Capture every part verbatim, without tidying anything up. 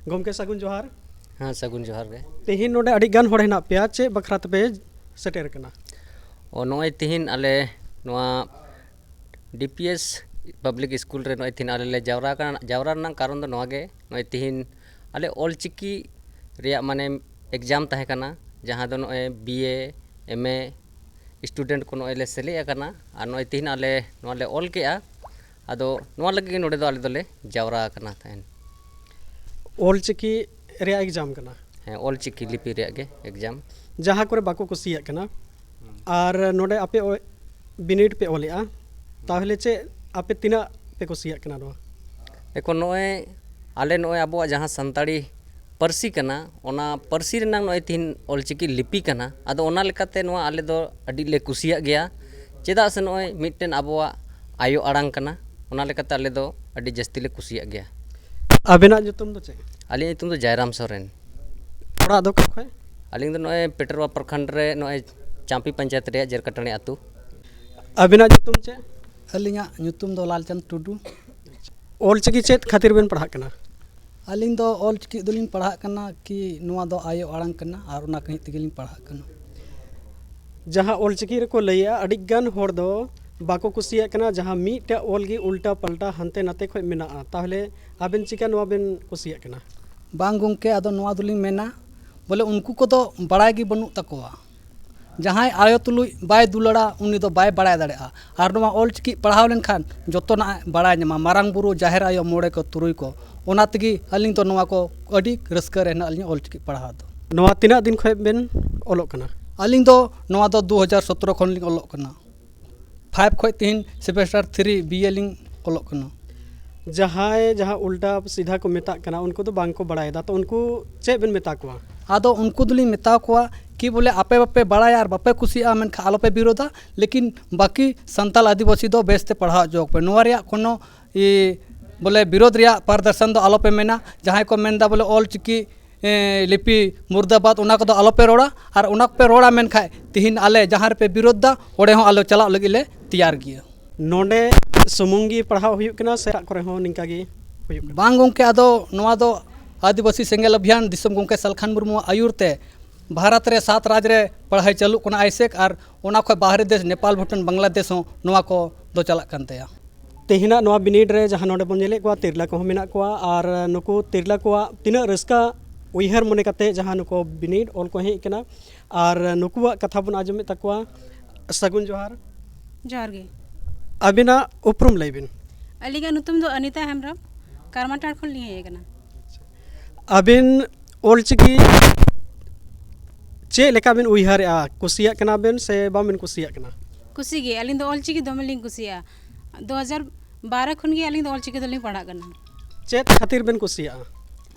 ᱜᱚᱢᱠᱮ, ᱥᱟᱹᱜᱩᱱ ᱡᱚᱦᱟᱨ᱾ ᱦᱮᱸ, ᱥᱟᱹᱜᱩᱱ ᱡᱚᱦᱟᱨ ᱜᱮ᱾ ᱛᱮᱦᱮᱧ ᱱᱚᱰᱮ ᱟᱹᱰᱤ ᱜᱟᱱ ᱦᱚᱲ ᱦᱮᱱᱟᱜ ᱯᱮᱭᱟ, ᱪᱮᱫ ᱵᱟᱠᱷᱨᱟ ᱛᱮᱯᱮ ᱥᱮᱴᱮᱨ ᱠᱟᱱᱟ? ᱚ, ᱱᱚᱜᱼᱚᱭ ᱛᱤᱦᱤᱧ ᱟᱞᱮ ᱱᱚᱣᱟ D P S public school ᱨᱮ ᱱᱚᱜᱼᱚᱭ ᱛᱤᱦᱤᱧ ᱟᱞᱮ ᱞᱮ ᱡᱟᱣᱨᱟ ᱟᱠᱟᱱᱟ᱾ ᱡᱟᱣᱨᱟ ᱨᱮᱱᱟᱜ ᱠᱟᱨᱚᱱ ᱫᱚ ᱱᱚᱣᱟ ᱜᱮ, ᱱᱚᱜᱼᱚᱭ ᱛᱤᱦᱤᱧ ᱟᱞᱮ ᱚᱞ ᱪᱤᱠᱤ ᱨᱮᱭᱟᱜ ᱢᱟᱱᱮ ᱮᱠᱡᱟᱢ ᱛᱟᱦᱮᱸ ᱠᱟᱱᱟ, ᱡᱟᱦᱟᱸ ᱫᱚ ᱱᱚᱜᱼᱚᱭ ᱵᱤ ᱮ, ᱮᱢ ᱮ ᱥᱴᱩᱰᱮᱱᱴ ᱠᱚ ᱱᱚᱜᱼᱚᱭ ᱞᱮ ᱥᱮᱞᱮᱫ ᱟᱠᱟᱱᱟ᱾ ᱟᱨ ᱱᱚᱜᱼᱚᱭ ᱛᱤᱦᱤᱧ ᱟᱞᱮ ᱱᱚᱣᱟ ᱞᱮ ᱚᱞ ᱠᱮᱜᱼᱟ, ᱟᱫᱚ ᱱᱚᱣᱟ ᱞᱟᱹᱜᱤᱫ ᱜᱮ ᱱᱚᱰᱮ ᱫᱚ ᱟᱞᱮ ᱫᱚᱞᱮ ᱡᱟᱣᱨᱟ ᱟᱠᱟᱱᱟ ᱛᱟᱦᱮᱸᱫ᱾ ᱚᱞ ᱪᱤᱠᱤ ᱨᱮᱭᱟᱜ ᱮᱠᱡᱟᱢ ᱠᱟᱱᱟ᱾ ᱦᱮᱸ, ᱚᱞ ᱪᱤᱠᱤ ᱞᱤᱯᱤ ᱨᱮᱭᱟᱜ ᱜᱮ ᱮᱠᱡᱟᱢ᱾ ᱡᱟᱦᱟᱸ ᱠᱚᱨᱮ ᱵᱟᱠᱚ ᱠᱩᱥᱤᱭᱟᱜ ᱠᱟᱱᱟ, ᱟᱨ ᱱᱚᱰᱮ ᱟᱯᱮ ᱚ- ᱵᱤᱱᱤᱰ ᱯᱮ ᱚᱞᱮᱜᱼᱟ, ᱛᱟᱦᱚᱞᱮ ᱪᱮᱫ ᱟᱯᱮ ᱛᱤᱱᱟᱹᱜ ᱯᱮ ᱠᱩᱥᱤᱭᱟᱜ ᱠᱟᱱᱟ ᱱᱚᱣᱟ? ᱮᱠᱷᱚᱱ ᱱᱚᱜᱼᱚᱭ ᱟᱞᱮ ᱱᱚᱜᱼᱚᱭ ᱟᱵᱚᱣᱟᱜ ᱡᱟᱦᱟᱸ ᱥᱟᱱᱛᱟᱲᱤ ᱯᱟᱹᱨᱥᱤ ᱠᱟᱱᱟ, ᱚᱱᱟ ᱯᱟᱹᱨᱥᱤ ᱨᱮᱱᱟᱝ ᱱᱚᱜᱼᱚᱭ ᱛᱤᱦᱤᱧ ᱚᱞ ᱪᱤᱠᱤ ᱞᱤᱯᱤ ᱠᱟᱱᱟ᱾ ᱟᱫᱚ ᱚᱱᱟ ᱞᱮᱠᱟᱛᱮ ᱱᱚᱣᱟ ᱟᱞᱮ ᱫᱚ ᱟᱹᱰᱤ ᱞᱮ ᱠᱩᱥᱤᱭᱟᱜ ᱜᱮᱭᱟ, ᱪᱮᱫᱟᱜ ᱥᱮ ᱱᱚᱜᱼᱚᱭ ᱢᱤᱫᱴᱮᱱ ᱟᱵᱚᱣᱟᱜ ᱟᱭᱳ ᱟᱲᱟᱝ ᱠᱟᱱᱟ᱾ ᱚᱱᱟ ᱞᱮᱠᱟᱛᱮ ᱟᱞᱮ ᱫᱚ ᱟᱹᱰᱤ ᱡᱟᱹᱥᱛᱤ ᱞᱮ ᱠᱩᱥᱤᱭᱟᱜ ᱜᱮᱭᱟ᱾ ᱟᱵᱮᱱᱟᱜ ᱧᱩᱛᱩᱢ ᱫᱚ ᱪᱮᱫ? ᱟᱹᱞᱤᱧᱟᱜ ᱧᱩᱛᱩᱢ ᱫᱚ ᱡᱟᱭᱨᱟᱢ ᱥᱚᱨᱮᱱ᱾ ᱚᱲᱟᱜ ᱫᱚ ᱚᱠᱟ ᱠᱷᱚᱡ? ᱟᱹᱞᱤᱧ ᱫᱚ ᱱᱚᱜᱼᱚᱭ ᱯᱮᱴᱨᱣᱟ ᱯᱨᱚᱠᱷᱚᱸᱰ ᱨᱮ, ᱱᱚᱜᱼᱚᱭ ᱪᱟᱢᱯᱤ ᱯᱚᱧᱪᱟᱭᱮᱛ ᱨᱮᱭᱟᱜ ᱡᱮᱨᱠᱟᱴᱟᱹᱲᱤ ᱟᱹᱛᱩ᱾ ᱟᱵᱮᱱᱟᱜ ᱧᱩᱛᱩᱢ ᱪᱮᱫ? ᱟᱹᱞᱤᱧᱟᱜ ᱧᱩᱛᱩᱢ ᱫᱚ ᱞᱟᱞᱪᱟᱸᱫᱽ ᱴᱩᱰᱩ᱾ ᱚᱞ ᱪᱤᱠᱤ ᱪᱮᱫ ᱠᱷᱟᱹᱛᱤᱨ ᱵᱮᱱ ᱯᱟᱲᱦᱟᱜ ᱠᱟᱱᱟ? ᱟᱹᱞᱤᱧ ᱫᱚ ᱚᱞ ᱪᱤᱠᱤ ᱫᱚᱞᱤᱧ ᱯᱟᱲᱦᱟᱜ ᱠᱟᱱᱟ ᱠᱤ ᱱᱚᱣᱟ ᱫᱚ ᱟᱭᱳ ᱟᱲᱟᱝ ᱠᱟᱱᱟ ᱟᱨ ᱚᱱᱟ ᱠᱟᱹᱦᱤᱡ ᱛᱮᱜᱮᱞᱤᱧ ᱯᱟᱲᱦᱟᱜ ᱠᱟᱱᱟ᱾ ᱡᱟᱦᱟᱸ ᱚᱞ ᱪᱤᱠᱤ ᱨᱮᱠᱚ ᱞᱟᱹᱭᱟ, ᱟᱹᱰᱤ ᱜᱟᱱ ᱦᱚᱲ ᱫᱚ ᱵᱟᱠᱚ ᱠᱩᱥᱤᱭᱟᱜ ᱠᱟᱱᱟ, ᱡᱟᱦᱟᱸ ᱢᱤᱫᱴᱟᱜ ᱚᱞ ᱜᱮ ᱩᱞᱴᱟ ᱯᱟᱞᱴᱟ ᱦᱟᱱᱛᱮ ᱱᱟᱛᱮ ᱠᱷᱚᱡ ᱢᱮᱱᱟᱜᱼᱟ᱾ ᱛᱟᱦᱚᱞᱮ ᱟᱵᱮᱱ ᱪᱤᱠᱟ ᱱᱚᱣᱟ ᱵᱮᱱ ᱠᱩᱥᱤᱭᱟᱜ ᱠᱟᱱᱟ? ᱵᱟᱝ ᱜᱚᱢᱠᱮ, ᱟᱫᱚ ᱱᱚᱣᱟ ᱫᱚᱞᱤᱧ ᱢᱮᱱᱟ ᱵᱚᱞᱮ ᱩᱱᱠᱩ ᱠᱚᱫᱚ ᱵᱟᱲᱟᱭ ᱜᱮ ᱵᱟᱹᱱᱩᱜ ᱛᱟᱠᱚᱣᱟ᱾ ᱡᱟᱦᱟᱸᱭ ᱟᱭᱳ ᱛᱩᱞᱩᱡ ᱵᱟᱭ ᱫᱩᱞᱟᱹᱲᱟ, ᱩᱱᱤ ᱫᱚ ᱵᱟᱭ ᱵᱟᱲᱟᱭ ᱫᱟᱲᱮᱭᱟᱜᱼᱟ᱾ ᱟᱨ ᱱᱚᱣᱟ ᱚᱞ ᱪᱤᱠᱤ ᱯᱟᱲᱦᱟᱣ ᱞᱮᱱᱠᱷᱟᱱ ᱡᱚᱛᱚᱱᱟᱜ ᱮ ᱵᱟᱲᱟᱭ ᱧᱟᱢᱟ, ᱢᱟᱨᱟᱝ ᱵᱩᱨᱩ, ᱡᱟᱦᱮᱨ ᱟᱭᱳ, ᱢᱚᱬᱮ ᱠᱚ, ᱛᱩᱨᱩᱭ ᱠᱚ᱾ ᱚᱱᱟ ᱛᱮᱜᱮ ᱟᱹᱞᱤᱧ ᱫᱚ ᱱᱚᱣᱟ ᱠᱚ ᱟᱹᱰᱤ ᱨᱟᱹᱥᱠᱟᱹ ᱨᱮ ᱦᱮᱱᱟᱜ ᱞᱤᱧᱟ ᱚᱞ ᱪᱤᱠᱤ ᱯᱟᱲᱦᱟᱣ ᱫᱚ᱾ ᱱᱚᱣᱟ ᱛᱤᱱᱟᱹᱜ ᱫᱤᱱ ᱠᱷᱚᱡ ᱵᱮᱱ ᱚᱞᱚᱜ ᱠᱟᱱᱟ? ᱟᱹᱞᱤᱧ ᱫᱚ ᱱᱚᱣᱟ ᱫᱚ ᱫᱩ ᱦᱟᱡᱟᱨ ᱥᱚᱛᱨᱚ ᱠᱷᱚᱱ ᱞᱤᱧ ᱚᱞᱚᱜ ᱠᱟᱱᱟ᱾ ᱯᱷᱟᱭᱤᱵᱷ ᱠᱷᱚᱡ ᱛᱤᱦᱤᱧ ᱥᱮᱢᱮᱥᱴᱟᱨ ᱛᱷᱨᱤ ᱵᱤ ᱮ ᱞᱤᱧ ᱚᱞᱚᱜ ᱠᱟᱱᱟ᱾ ᱡᱟᱦᱟᱸᱭ ᱡᱟᱦᱟᱸ ᱩᱞᱴᱟ ᱥᱤᱫᱷᱟ ᱠᱚ ᱢᱮᱛᱟᱜ ᱠᱟᱱᱟ, ᱩᱱᱠᱩ ᱫᱚ ᱵᱟᱝ ᱠᱚ ᱵᱟᱲᱟᱭᱮᱫᱟ, ᱛᱚ ᱩᱱᱠᱩ ᱪᱮᱫ ᱵᱮᱱ ᱢᱮᱛᱟ ᱠᱚᱣᱟ? ᱟᱫᱚ ᱩᱱᱠᱩ ᱫᱚᱞᱤᱧ ᱢᱮᱛᱟ ᱠᱚᱣᱟ ᱠᱤ ᱵᱚᱞᱮ ᱟᱯᱮ ᱵᱟᱯᱮ ᱵᱟᱲᱟᱭᱟ ᱟᱨ ᱵᱟᱯᱮ ᱠᱩᱥᱤᱭᱟᱜᱼᱟ, ᱢᱮᱱᱠᱷᱟᱱ ᱟᱞᱚᱯᱮ ᱵᱤᱨᱳᱫᱟ, ᱞᱮᱠᱤᱱ ᱵᱟᱹᱠᱤ ᱥᱟᱱᱛᱟᱞ ᱟᱹᱫᱤᱵᱟᱹᱥᱤ ᱫᱚ ᱵᱮᱥᱛᱮ ᱯᱟᱲᱦᱟᱣ ᱦᱚᱪᱚ ᱠᱚᱯᱮ᱾ ᱱᱚᱣᱟ ᱨᱮᱭᱟᱜ ᱠᱳᱱᱳ ᱤ, ᱵᱚᱞᱮ ᱵᱤᱨᱳᱫ ᱨᱮᱭᱟᱜ ᱯᱟᱨᱫᱚᱨᱥᱚᱱ ᱫᱚ ᱟᱞᱚᱯᱮ ᱢᱮᱱᱟ᱾ ᱡᱟᱦᱟᱸᱭ ᱠᱚ ᱢᱮᱱᱫᱟ ᱵᱚᱞᱮ ᱚᱞ ᱪᱤᱠᱤ ᱮ, ᱞᱤᱯᱤ ᱢᱩᱨᱫᱟᱵᱟᱫ, ᱚᱱᱟ ᱠᱚᱫᱚ ᱟᱞᱚᱯᱮ ᱨᱚᱲᱟ᱾ ᱟᱨ ᱚᱱᱟ ᱠᱚᱯᱮ ᱨᱚᱲᱟ ᱢᱮᱱᱠᱷᱟᱡ ᱛᱤᱦᱤᱧ ᱟᱞᱮ ᱡᱟᱦᱟᱸ ᱨᱮᱯᱮ ᱵᱤᱨᱳᱫ ᱫᱟ, ᱚᱸᱰᱮ ᱦᱚᱸ ᱟᱞᱮ ᱪᱟᱞᱟᱜ ᱞᱟᱹᱜᱤᱫ ᱞᱮ ᱛᱮᱭᱟᱨ ᱜᱮᱭᱟ᱾ ᱱᱚᱰᱮ ᱥᱩᱢᱩᱝ ᱜᱮ ᱯᱟᱲᱦᱟᱣ ᱦᱩᱭᱩᱜ ᱠᱟᱱᱟ ᱥᱮ ᱮᱴᱟᱜ ᱠᱚᱨᱮ ᱦᱚᱸ ᱱᱤᱝᱠᱟ ᱜᱮ ᱦᱩᱭᱩᱜ ᱠᱟᱱᱟ? ᱵᱟᱝ ᱜᱚᱢᱠᱮ, ᱟᱫᱚ ᱱᱚᱣᱟ ᱫᱚ ᱟᱹᱫᱤᱵᱟᱹᱥᱤ ᱥᱮᱸᱜᱮᱞ ᱚᱵᱷᱤᱭᱟᱱ ᱫᱤᱥᱚᱢ ᱜᱚᱢᱠᱮ ᱥᱟᱞᱠᱷᱟᱱ ᱢᱩᱨᱢᱩᱣᱟᱜ ᱟᱹᱭᱩᱨ ᱛᱮ ᱵᱷᱟᱨᱚᱛ ᱨᱮ ᱥᱟᱛ ᱨᱟᱡᱽ ᱨᱮ ᱯᱟᱲᱦᱟᱣ ᱪᱟᱹᱞᱩᱜ ᱠᱟᱱᱟ ᱟᱭᱥᱮᱠ, ᱟᱨ ᱚᱱᱟ ᱠᱷᱚᱱ ᱵᱟᱦᱨᱮ ᱫᱮᱥ ᱱᱮᱯᱟᱞ, ᱵᱷᱩᱴᱟᱱ, ᱵᱟᱝᱞᱟᱫᱮᱥ ᱦᱚᱸ ᱱᱚᱣᱟ ᱠᱚ ᱫᱚ ᱪᱟᱞᱟᱜ ᱠᱟᱱ ᱛᱟᱭᱟ᱾ ᱛᱮᱦᱮᱧᱟᱜ ᱱᱚᱣᱟ ᱵᱤᱱᱤᱰ ᱨᱮ ᱡᱟᱦᱟᱸ ᱱᱚᱰᱮ ᱵᱚᱱ ᱧᱮᱞᱮᱫ ᱠᱚᱣᱟ, ᱛᱤᱨᱞᱟᱹ ᱠᱚᱦᱚᱸ ᱢᱮᱱᱟᱜ ᱠᱚᱣᱟ, ᱟᱨ ᱱᱩᱠᱩ ᱛᱤᱨᱞᱟᱹ ᱠᱚᱣᱟᱜ ᱛᱤᱱᱟᱹᱜ ᱨᱟᱹᱥᱠᱟᱹ ᱩᱭᱦᱟᱹᱨ ᱢᱚᱱᱮ ᱠᱟᱛᱮ ᱡᱟᱦᱟᱸ ᱱᱩᱠᱩ ᱵᱤᱱᱤᱰ ᱚᱞ ᱠᱚ ᱦᱮᱡ ᱠᱟᱱᱟ, ᱟᱨ ᱱᱩᱠᱩᱣᱟᱜ ᱠᱟᱛᱷᱟ ᱵᱚᱱ ᱟᱸᱡᱚᱢᱮᱫ ᱛᱟᱠᱚᱣᱟ᱾ ᱥᱟᱹᱜᱩᱱ ᱡᱚᱦᱟᱨ᱾ ᱡᱚᱦᱟᱨ ᱜᱮ᱾ ᱟᱹᱵᱤᱱᱟᱜ ᱩᱯᱨᱩᱢ ᱞᱟᱹᱭ ᱵᱤᱱ᱾ ᱟᱹᱞᱤᱧᱟᱜ ᱧᱩᱛᱩᱢ ᱫᱚ ᱟᱱᱤᱛᱟ ᱦᱮᱢᱵᱨᱚᱢ, ᱠᱟᱨᱢᱟᱴᱟᱲ ᱠᱷᱚᱱ ᱞᱤᱧ ᱦᱮᱡ ᱟᱠᱟᱱᱟ᱾ ᱟᱹᱵᱤᱱ ᱚᱞᱪᱤᱠᱤ ᱪᱮᱫ ᱞᱮᱠᱟ ᱵᱤᱱ ᱩᱭᱦᱟᱹᱨᱮᱜᱼᱟ? ᱠᱩᱥᱤᱭᱟᱜ ᱠᱟᱱᱟ ᱵᱤᱱ ᱥᱮ ᱵᱟᱵᱤᱱ ᱠᱩᱥᱤᱭᱟᱜ ᱠᱟᱱᱟ? ᱠᱩᱥᱤ ᱜᱮ, ᱟᱹᱞᱤᱧ ᱫᱚ ᱚᱞᱪᱤᱠᱤ ᱫᱚᱢᱮ ᱞᱤᱧ ᱠᱩᱥᱤᱭᱟᱜᱼᱟ᱾ ᱫᱩ ᱦᱟᱡᱟᱨ ᱵᱟᱨᱚ ᱠᱷᱚᱱ ᱜᱮ ᱟᱹᱞᱤᱧ ᱫᱚ ᱚᱞᱪᱤᱠᱤ ᱫᱚᱞᱤᱧ ᱯᱟᱲᱦᱟᱜ ᱠᱟᱱᱟ᱾ ᱪᱮᱫ ᱠᱷᱟᱹᱛᱤᱨ ᱵᱤᱱ ᱠᱩᱥᱤᱭᱟᱜᱼᱟ?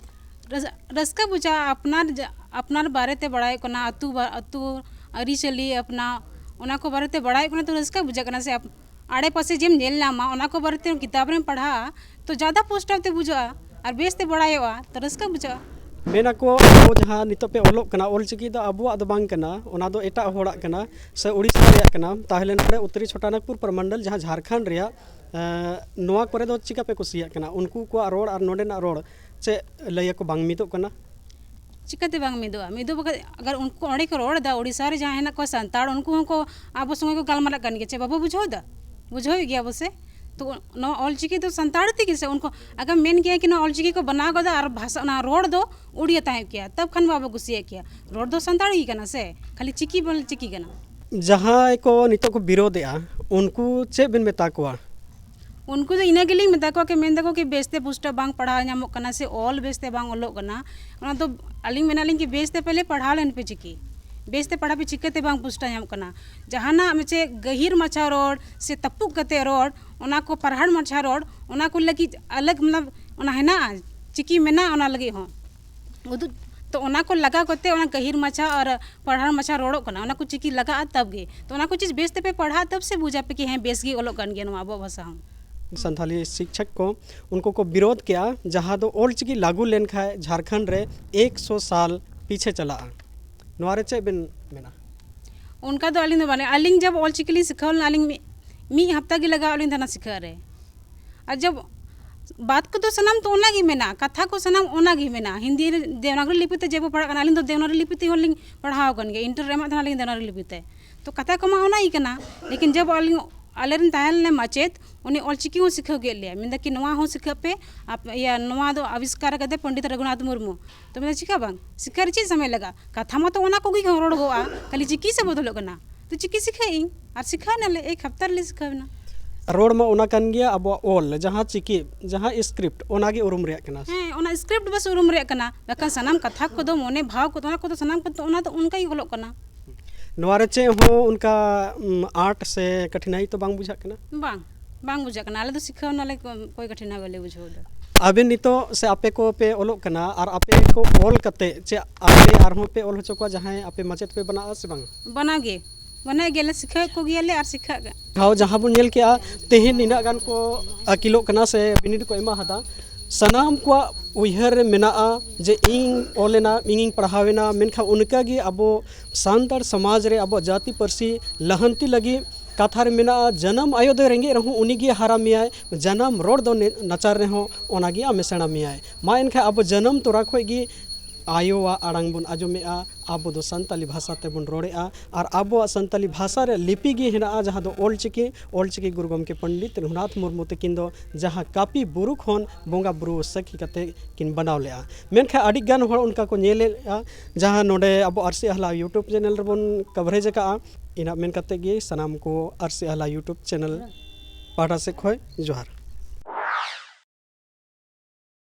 ᱨᱟᱹᱥ-, ᱨᱟᱹᱥᱠᱟᱹ ᱵᱩᱡᱷᱟᱹᱜᱼᱟ, ᱟᱯᱱᱟᱨ ᱡᱟ-, ᱟᱯᱱᱟᱨ ᱵᱟᱨᱮᱛᱮ ᱵᱟᱲᱟᱭᱚᱜ ᱠᱟᱱᱟ, ᱟᱹᱛᱩ ᱵᱟ-, ᱟᱹᱛᱩ ᱟᱹᱨᱤᱪᱟᱹᱞᱤ ᱟᱯᱱᱟ, ᱚᱱᱟ ᱠᱚ ᱵᱟᱨᱮᱛᱮ ᱵᱟᱲᱟᱭᱚᱜ ᱠᱟᱱᱟ, ᱛᱚ ᱨᱟᱹᱥᱠᱟᱹ ᱵᱩᱡᱷᱟᱹᱜ ᱠᱟᱱᱟ ᱥᱮ᱾ ᱟᱯ-, ᱟᱲᱮ ᱯᱟᱥᱮ ᱡᱮᱢ ᱧᱮᱞ ᱧᱟᱢᱟ, ᱚᱱᱟ ᱠᱚ ᱵᱟᱨᱮᱛᱮ ᱠᱤᱛᱟᱵ ᱨᱮᱢ ᱯᱟᱲᱦᱟᱜᱼᱟ, ᱛᱚ ᱡᱟᱫᱟ ᱯᱩᱥᱴᱟᱹᱣ ᱛᱮ ᱵᱩᱡᱷᱟᱹᱜᱼᱟ ᱟᱨ ᱵᱮᱥ ᱛᱮ ᱵᱟᱲᱟᱭᱚᱜᱼᱟ, ᱛᱚ ᱨᱟᱹᱥᱠᱟᱹ ᱵᱩᱡᱷᱟᱹᱜᱼᱟ᱾ ᱢᱮᱱᱟᱠᱚ, ᱟᱵᱚ ᱡᱟᱦᱟᱸ ᱱᱤᱛᱚᱜ ᱯᱮ ᱚᱞᱚᱜ ᱠᱟᱱᱟ, ᱚᱞᱪᱤᱠᱤ ᱫᱚ ᱟᱵᱚᱣᱟᱜ ᱫᱚ ᱵᱟᱝ ᱠᱟᱱᱟ, ᱚᱱᱟ ᱫᱚ ᱮᱴᱟᱜ ᱦᱚᱲᱟᱜ ᱠᱟᱱᱟ ᱥᱮ ᱩᱲᱤᱥᱥᱟ ᱨᱮᱭᱟᱜ ᱠᱟᱱᱟ᱾ ᱛᱟᱦᱚᱞᱮ ᱱᱚᱰᱮ ᱩᱛᱛᱚᱨᱤ ᱪᱷᱳᱴᱟᱱᱟᱜᱽᱯᱩᱨ ᱯᱨᱚᱢᱚᱱᱰᱚᱞ, ᱡᱟᱦᱟᱸ ᱡᱷᱟᱲᱠᱷᱚᱸᱰ ᱨᱮᱭᱟᱜ, ᱮᱸ, ᱱᱚᱣᱟ ᱠᱚᱨᱮ ᱫᱚ ᱪᱤᱠᱟ ᱯᱮ ᱠᱩᱥᱤᱭᱟᱜ ᱠᱟᱱᱟ? ᱩᱱᱠᱩ ᱠᱚᱣᱟᱜ ᱨᱚᱲ ᱟᱨ ᱱᱚᱰᱮᱱᱟᱜ ᱨᱚᱲ ᱪᱮᱫ ᱞᱟᱹᱭᱟᱠᱚ ᱵᱟᱝ ᱢᱤᱫᱚᱜ ᱠᱟᱱᱟ? ᱪᱤᱠᱟᱹᱛᱮ ᱵᱟᱝ ᱢᱤᱫᱚᱜᱼᱟ? ᱢᱤᱫᱚᱜ ᱵᱟᱠᱷᱟᱡ, ᱟᱜᱟᱨ ᱩᱱᱠᱩ ᱚᱸᱰᱮ ᱠᱚ ᱨᱚᱲ ᱮᱫᱟ, ᱳᱰᱤᱥᱟ ᱨᱮ ᱡᱟᱦᱟᱸ ᱦᱮᱱᱟᱜ ᱠᱚᱣᱟ ᱥᱟᱱᱛᱟᱲ, ᱩᱱᱠᱩ ᱦᱚᱸᱠᱚ ᱟᱵᱚ ᱥᱚᱸᱜᱮ ᱠᱚ ᱜᱟᱞᱢᱟᱨᱟᱜ ᱠᱟᱱ ᱜᱮᱭᱟ, ᱪᱮ ᱵᱟᱵᱚ ᱵᱩᱡᱷᱟᱹᱣ ᱮᱫᱟ? ᱵᱩᱡᱷᱟᱹᱣᱮᱫ ᱜᱮᱭᱟ ᱵᱚ ᱥᱮ? ᱛᱚ ᱱᱚᱣᱟ ᱚᱞᱪᱤᱠᱤ ᱫᱚ ᱥᱟᱱᱛᱟᱲ ᱛᱮᱜᱮ ᱥᱮ, ᱩᱱᱠᱩ ᱟᱜᱟᱢ ᱢᱮᱱ ᱜᱮᱭᱟ ᱠᱤ ᱱᱚᱣᱟ ᱚᱞᱪᱤᱠᱤ ᱠᱚ ᱵᱮᱱᱟᱣ ᱠᱟᱫᱟ ᱟᱨ ᱵᱷᱟᱥᱟ, ᱚᱱᱟ ᱨᱚᱲ ᱫᱚ ᱩᱲᱤᱭᱟ ᱛᱟᱦᱮᱸ ᱠᱮᱭᱟ, ᱛᱚᱵ ᱠᱷᱟᱱ ᱵᱟᱵᱚ ᱠᱩᱥᱤᱭᱟᱜ ᱠᱮᱭᱟ᱾ ᱨᱚᱲ ᱫᱚ ᱥᱟᱱᱛᱟᱲ ᱜᱮ ᱠᱟᱱᱟ ᱥᱮ, ᱠᱷᱟᱹᱞᱤ ᱪᱤᱠᱤ ᱵᱚᱞᱮ ᱪᱤᱠᱤ ᱠᱟᱱᱟ᱾ ᱡᱟᱦᱟᱸᱭ ᱠᱚ ᱱᱤᱛᱚᱜ ᱠᱚ ᱵᱤᱨᱳᱫᱷᱮᱜᱼᱟ, ᱩᱱᱠᱩ ᱪᱮᱫ ᱵᱮᱱ ᱢᱮᱛᱟ ᱠᱚᱣᱟ? ᱩᱱᱠᱩ ᱫᱚ ᱤᱱᱟᱹ ᱜᱮᱞᱤᱧ ᱢᱮᱛᱟ ᱠᱚᱣᱟ ᱠᱤ ᱢᱮᱱ ᱫᱟᱠᱚ ᱠᱤ ᱵᱮᱥᱛᱮ ᱯᱩᱥᱴᱟᱹᱣ ᱵᱟᱝ ᱯᱟᱲᱦᱟᱣ ᱧᱟᱢᱚᱜ ᱠᱟᱱᱟ ᱥᱮ ᱚᱞ ᱵᱮᱥᱛᱮ ᱵᱟᱝ ᱚᱞᱚᱜ ᱠᱟᱱᱟ᱾ ᱚᱱᱟ ᱫᱚ ᱟᱹᱞᱤᱧ ᱢᱮᱱᱟᱞᱤᱧ ᱠᱤ ᱵᱮᱥᱛᱮ ᱯᱮᱦᱞᱮ ᱯᱟᱲᱦᱟᱣ ᱞᱮᱱ ᱯᱮ ᱪᱤᱠᱤ, ᱵᱮᱥᱛᱮ ᱯᱟᱲᱦᱟᱣ ᱯᱮ, ᱪᱤᱠᱟᱹᱛᱮ ᱵᱟᱝ ᱯᱩᱥᱴᱟᱹᱣ ᱧᱟᱢᱚᱜ ᱠᱟᱱᱟ? ᱡᱟᱦᱟᱱᱟᱜ ᱢᱤᱫᱴᱮᱡ ᱜᱟᱹᱦᱤᱨ ᱢᱟᱪᱷᱟ ᱨᱚᱲ ᱥᱮ ᱛᱟᱹᱯᱩᱜ ᱠᱟᱛᱮ ᱨᱚᱲ, ᱚᱱᱟ ᱠᱚ ᱯᱟᱨᱦᱟᱲ ᱢᱟᱪᱷᱟ ᱨᱚᱲ, ᱚᱱᱟ ᱠᱚ ᱞᱟᱹᱜᱤᱫ ᱟᱞᱟᱜᱽ ᱢᱟᱱᱮ ᱚᱱᱟ ᱦᱮᱱᱟᱜᱼᱟ, ᱪᱤᱠᱤ ᱢᱮᱱᱟᱜᱼᱟ ᱚᱱᱟ ᱞᱟᱹᱜᱤᱫ ᱦᱚᱸ᱾ ᱩᱫᱩᱜ, ᱛᱚ ᱚᱱᱟ ᱠᱚ ᱞᱟᱜᱟᱣ ᱠᱟᱛᱮ ᱚᱱᱟ ᱜᱟᱹᱦᱤᱨ ᱢᱟᱪᱷᱟ ᱟᱨ ᱯᱟᱨᱦᱟᱲ ᱢᱟᱪᱷᱟ ᱨᱚᱲᱚᱜ ᱠᱟᱱᱟ, ᱚᱱᱟ ᱠᱚ ᱪᱤᱠᱤ ᱞᱟᱜᱟᱜᱼᱟ ᱛᱟᱵ ᱜᱮ᱾ ᱛᱚ ᱚᱱᱟ ᱠᱚ ᱪᱤᱡᱽ ᱵᱮᱥ ᱛᱮᱯᱮ ᱯᱟᱲᱦᱟᱜᱼᱟ ᱛᱟᱵ ᱥᱮ ᱵᱩᱡᱟ ᱯᱮ ᱠᱤ ᱦᱮᱸ ᱵᱮᱥ ᱜᱮ ᱚᱞᱚᱜ ᱠᱟᱱ ᱜᱮᱭᱟ ᱱᱚᱣᱟ ᱟᱵᱚᱣᱟᱜ ᱵᱷᱟᱥᱟ ᱦᱚᱸ᱾ ᱥᱟᱱᱛᱷᱟᱞᱤ ᱥᱤᱠᱪᱷᱚᱠ ᱠᱚ, ᱩᱱᱠᱩ ᱠᱚ ᱵᱤᱨᱳᱫᱷ ᱠᱮᱜᱼᱟ, ᱡᱟᱦᱟᱸ ᱫᱚ ᱚᱞᱪᱤᱠᱤ ᱞᱟᱹᱜᱩ ᱞᱮᱱᱠᱷᱟᱱ ᱡᱷᱟᱲᱠᱷᱚᱸᱰ ᱨᱮ ᱮᱠᱥᱚ ᱥᱟᱞ ᱯᱤᱪᱷᱮ ᱪᱟᱞᱟᱜᱼᱟ᱾ ᱱᱚᱣᱟ ᱨᱮ ᱪᱮᱫ ᱵᱮᱱ ᱢᱮᱱᱟ? ᱚᱱᱠᱟ ᱫᱚ ᱟᱹᱞᱤᱧ ᱫᱚ ᱵᱟᱞᱮ, ᱟᱹᱞᱤᱧ ᱡᱟᱵ ᱚᱞᱪᱤᱠᱤ ᱞᱤᱧ ᱥᱤᱠᱷᱟᱹᱣ ᱞᱮᱱᱟ, ᱟᱹᱞᱤᱧ ᱢᱤᱫ, ᱢᱤᱫ ᱦᱟᱯᱛᱟ ᱜᱮ ᱞᱟᱜᱟᱣ ᱞᱤᱧ ᱛᱟᱦᱮᱱᱟ ᱥᱤᱠᱷᱟᱹᱜ ᱨᱮ᱾ ᱟᱨ ᱡᱟᱵ ᱵᱟᱫ ᱠᱚᱫᱚ ᱥᱟᱱᱟᱢ ᱛᱚ ᱚᱱᱟ ᱜᱮ ᱢᱮᱱᱟᱜᱼᱟ, ᱠᱟᱛᱷᱟ ᱠᱚ ᱥᱟᱱᱟᱢ ᱚᱱᱟ ᱜᱮ ᱢᱮᱱᱟᱜᱼᱟ᱾ ᱦᱤᱱᱫᱤ ᱨᱮ ᱫᱮᱵᱽᱱᱟᱜᱽᱨᱤ ᱞᱤᱯᱤ ᱛᱮ ᱡᱮ ᱵᱚ ᱯᱟᱲᱦᱟᱜ ᱠᱟᱱᱟ, ᱟᱹᱞᱤᱧ ᱫᱚ ᱫᱮᱵᱽᱱᱟᱜᱽᱨᱤ ᱞᱤᱯᱤ ᱛᱮ ᱦᱚᱸ ᱞᱤᱧ ᱯᱟᱲᱦᱟᱣ ᱟᱠᱟᱱ ᱜᱮᱭᱟ, ᱤᱱᱴᱟᱨ ᱨᱮ ᱮᱢᱟᱜ ᱛᱟᱦᱮᱱᱟ ᱟᱹᱞᱤᱧ ᱫᱮᱵᱽᱱᱟᱜᱽᱨᱤ ᱞᱤᱯᱤ ᱛᱮ᱾ ᱛᱚ ᱠᱟᱛᱷᱟ ᱠᱚᱢᱟ ᱚᱱᱟ ᱜᱮ ᱠᱟᱱᱟ, ᱞᱮᱠᱤᱱ ᱡᱮ ᱵᱚ ᱟᱹᱞᱤᱧ, ᱟᱞᱮᱨᱮᱱ ᱛᱟᱦᱮᱸ ᱞᱮᱱᱟ ᱢᱟᱪᱮᱫ, ᱩᱱᱤ ᱚᱞᱪᱤᱠᱤ ᱦᱚᱸ ᱥᱤᱠᱷᱟᱹᱣ ᱠᱮᱫ ᱞᱮᱭᱟ, ᱢᱮᱱᱫᱟ ᱠᱤ ᱱᱚᱣᱟ ᱦᱚᱸ ᱥᱤᱠᱷᱟᱹᱜ ᱯᱮ, ᱟᱯ-, ᱤᱭᱟᱹ, ᱱᱚᱣᱟ ᱫᱚ ᱟᱵᱤᱥᱠᱟᱨ ᱟᱠᱟᱫᱟᱭ ᱯᱚᱱᱰᱤᱛ ᱨᱚᱜᱷᱩᱱᱟᱛᱷ ᱢᱩᱨᱢᱩ᱾ ᱛᱚ ᱢᱮᱱᱫᱟ ᱪᱤᱠᱟ ᱵᱟᱝ, ᱥᱤᱠᱷᱟᱹ ᱨᱮ ᱪᱮᱫ ᱥᱚᱢᱚᱭ ᱞᱟᱜᱟᱜᱼᱟ? ᱠᱟᱛᱷᱟ ᱢᱟᱛᱚ ᱚᱱᱟ ᱠᱚᱜᱮ ᱠᱚ ᱨᱚᱲᱚᱜᱚᱜᱼᱟ, ᱠᱷᱟᱹᱞᱤ ᱪᱤᱠᱤ ᱥᱮ ᱵᱚᱫᱚᱞᱚᱜ ᱠᱟᱱᱟ? ᱛᱚ ᱪᱤᱠᱤ ᱥᱤᱠᱷᱟᱹᱭ ᱤᱧ, ᱟᱨ ᱥᱤᱠᱷᱟᱹᱣ ᱱᱟᱞᱮ, ᱮᱠ ᱦᱟᱯᱛᱟ ᱨᱮᱞᱮ ᱥᱤᱠᱷᱟᱹᱣ ᱮᱱᱟ᱾ ᱨᱚᱲ ᱢᱟ ᱚᱱᱟ ᱠᱟᱱ ᱜᱮᱭᱟ, ᱟᱵᱚᱣᱟᱜ ᱚᱞ, ᱡᱟᱦᱟᱸ ᱪᱤᱠᱤ, ᱡᱟᱦᱟᱸ ᱥᱠᱨᱤᱯᱴ, ᱚᱱᱟ ᱜᱮ ᱩᱨᱩᱢ ᱨᱮᱭᱟᱜ ᱠᱟᱱᱟ᱾ ᱦᱮᱸ, ᱚᱱᱟ ᱥᱠᱨᱤᱯᱴ ᱵᱟᱥ ᱩᱨᱩᱢ ᱨᱮᱭᱟᱜ ᱠᱟᱱᱟ, ᱵᱟᱠᱷᱟᱱ ᱥᱟᱱᱟᱢ ᱠᱟᱛᱷᱟ ᱠᱚᱫᱚ, ᱢᱚᱱᱮ ᱵᱷᱟᱣ ᱠᱚᱫᱚ, ᱚᱱᱟ ᱠᱚᱫᱚ ᱥᱟᱱᱟᱢ ᱠᱚᱫᱚ ᱚᱱᱟ ᱫᱚ ᱚᱱᱠᱟ ᱜᱮ ᱚᱞᱚᱜ ᱠᱟᱱᱟ᱾ ᱱᱚᱣᱟ ᱨᱮ ᱪᱮᱫ ᱦᱚᱸ ᱚᱱᱠᱟ, ᱩᱢ, ᱟᱸᱴ ᱥᱮ ᱠᱟᱴᱷᱤᱱᱟᱭ ᱛᱚ ᱵᱟᱝ ᱵᱩᱡᱷᱟᱹᱜ ᱠᱟᱱᱟ? ᱵᱟᱝ, ᱵᱟᱝ ᱵᱩᱡᱷᱟᱹᱜ ᱠᱟᱱᱟ᱾ ᱟᱞᱮ ᱫᱚ ᱥᱤᱠᱷᱟᱹᱣ ᱱᱟᱞᱮ, ᱠᱚ-, ᱠᱚᱭ ᱠᱟᱴᱷᱤᱱᱟᱭ ᱵᱟᱞᱮ ᱵᱩᱡᱷᱟᱹᱣ ᱮᱫᱟ᱾ ᱟᱵᱮᱱ ᱱᱤᱛᱚᱜ ᱥᱮ ᱟᱯᱮ ᱠᱚ ᱯᱮ ᱚᱞᱚᱜ ᱠᱟᱱᱟ ᱟᱨ ᱟᱯᱮ ᱠᱚ ᱚᱞ ᱠᱟᱛᱮ ᱪᱮᱫ ᱟᱯᱮ ᱟᱨᱦᱚᱸ ᱯᱮ ᱚᱞ ᱦᱚᱪᱚ ᱠᱚᱣᱟ, ᱡᱟᱦᱟᱸᱭ ᱟᱯᱮ ᱢᱟᱪᱮᱫ ᱯᱮ ᱵᱮᱱᱟᱜᱼᱟ ᱥᱮ ᱵᱟᱝ? ᱵᱟᱱᱟ ᱜᱮ, ᱵᱟᱱᱟ ᱜᱮᱞᱮ ᱥᱤᱠᱷᱟᱹᱣᱮᱫ ᱠᱚᱜᱮᱭᱟᱞᱮ ᱟᱨ ᱥᱤᱠᱷᱟᱹᱜ ᱜᱮ᱾ ᱦᱟᱣ, ᱡᱟᱦᱟᱸ ᱵᱚᱱ ᱧᱮᱞ ᱠᱮᱜᱼᱟ, ᱛᱮᱦᱮᱧ ᱱᱤᱱᱟᱹᱜ ᱜᱟᱱ ᱠᱚ ᱟᱹᱠᱤᱞᱚᱜ ᱠᱟᱱᱟ ᱥᱮ ᱵᱤᱱᱤᱰ ᱠᱚ ᱮᱢᱟ ᱦᱟᱫᱟ, ᱥᱟᱱᱟᱢ ᱠᱚᱣᱟᱜ ᱩᱭᱦᱟᱹᱨ ᱨᱮ ᱢᱮᱱᱟᱜᱼᱟ ᱡᱮ ᱤᱧ ᱚᱞ ᱮᱱᱟ, ᱤᱧᱤᱧ ᱯᱟᱲᱦᱟᱣ ᱮᱱᱟ, ᱢᱮᱱᱠᱷᱟᱱ ᱚᱱᱠᱟ ᱜᱮ ᱟᱵᱚ ᱥᱟᱱᱛᱟᱲ ᱥᱚᱢᱟᱡᱽ ᱨᱮ ᱟᱵᱚᱣᱟᱜ ᱡᱟᱹᱛᱤ ᱯᱟᱹᱨᱥᱤ ᱞᱟᱦᱟᱱᱛᱤ ᱞᱟᱹᱜᱤᱫ ᱠᱟᱛᱷᱟ ᱨᱮ ᱢᱮᱱᱟᱜᱼᱟ, ᱡᱟᱱᱟᱢ ᱟᱭᱳ ᱫᱚᱭ ᱨᱮᱸᱜᱮᱡ ᱨᱮᱦᱚᱸ ᱩᱱᱤ ᱜᱮ ᱦᱟᱨᱟ ᱢᱮᱭᱟᱭ, ᱡᱟᱱᱟᱢ ᱨᱚᱲ ᱫᱚ ᱱᱮ-, ᱱᱟᱪᱟᱨ ᱨᱮᱦᱚᱸ ᱚᱱᱟ ᱜᱮ ᱟᱢᱮ ᱥᱮᱬᱟ ᱢᱮᱭᱟᱭ᱾ ᱢᱟ ᱮᱱᱠᱷᱟᱱ ᱟᱵᱚ ᱡᱟᱱᱟᱢ ᱛᱚᱨᱟ ᱠᱷᱚᱱ ᱜᱮ ᱟᱭᱳᱣᱟᱜ ᱟᱲᱟᱝ ᱵᱚᱱ ᱟᱸᱡᱚᱢᱮᱜᱼᱟ, ᱟᱵᱚ ᱫᱚ ᱥᱟᱱᱛᱟᱞᱤ ᱵᱷᱟᱥᱟ ᱛᱮᱵᱚᱱ ᱨᱚᱲᱮᱜᱼᱟ, ᱟᱨ ᱟᱵᱚᱣᱟᱜ ᱥᱟᱱᱛᱟᱞᱤ ᱵᱷᱟᱥᱟ ᱨᱮ ᱞᱤᱯᱤ ᱜᱮ ᱦᱮᱱᱟᱜᱼᱟ, ᱡᱟᱦᱟᱸ ᱫᱚ ᱚᱞ ᱪᱤᱠᱤ, ᱚᱞ ᱪᱤᱠᱤ ᱜᱩᱨᱩ ᱜᱚᱢᱠᱮ ᱯᱚᱱᱰᱤᱛ ᱨᱚᱜᱷᱩᱱᱟᱛᱷ ᱢᱩᱨᱢᱩ ᱛᱟᱹᱠᱤᱱ ᱫᱚ ᱡᱟᱦᱟᱸ ᱠᱟᱹᱯᱤ ᱵᱩᱨᱩ ᱠᱷᱚᱱ ᱵᱚᱸᱜᱟ ᱵᱩᱨᱩ ᱥᱟᱹᱠᱷᱤ ᱠᱟᱛᱮ ᱠᱤᱱ ᱵᱮᱱᱟᱣ ᱞᱮᱜᱼᱟ᱾ ᱢᱮᱱᱠᱷᱟᱱ ᱟᱹᱰᱤ ᱜᱟᱱ ᱦᱚᱲ ᱚᱱᱠᱟ ᱠᱚ ᱧᱮᱞᱮᱜᱼᱟ, ᱡᱟᱦᱟᱸ ᱱᱚᱰᱮ ᱟᱵᱚ ᱟᱹᱨᱥᱤ ᱟᱦᱞᱟ YouTube ᱪᱮᱱᱮᱞ ᱨᱮᱵᱚᱱ ᱠᱟᱵᱷᱟᱨᱮᱡᱽ ᱟᱠᱟᱜᱼᱟ᱾ ᱤᱱᱟᱹᱜ ᱢᱮᱱ ᱠᱟᱛᱮ ᱜᱮ ᱥᱟᱱᱟᱢ ᱠᱚ ᱟᱹᱨᱥᱤ ᱟᱦᱞᱟ YouTube ᱪᱮᱱᱮᱞ ᱯᱟᱦᱴᱟ ᱥᱮᱫ ᱠᱷᱚᱱ ᱡᱚᱦᱟᱨ᱾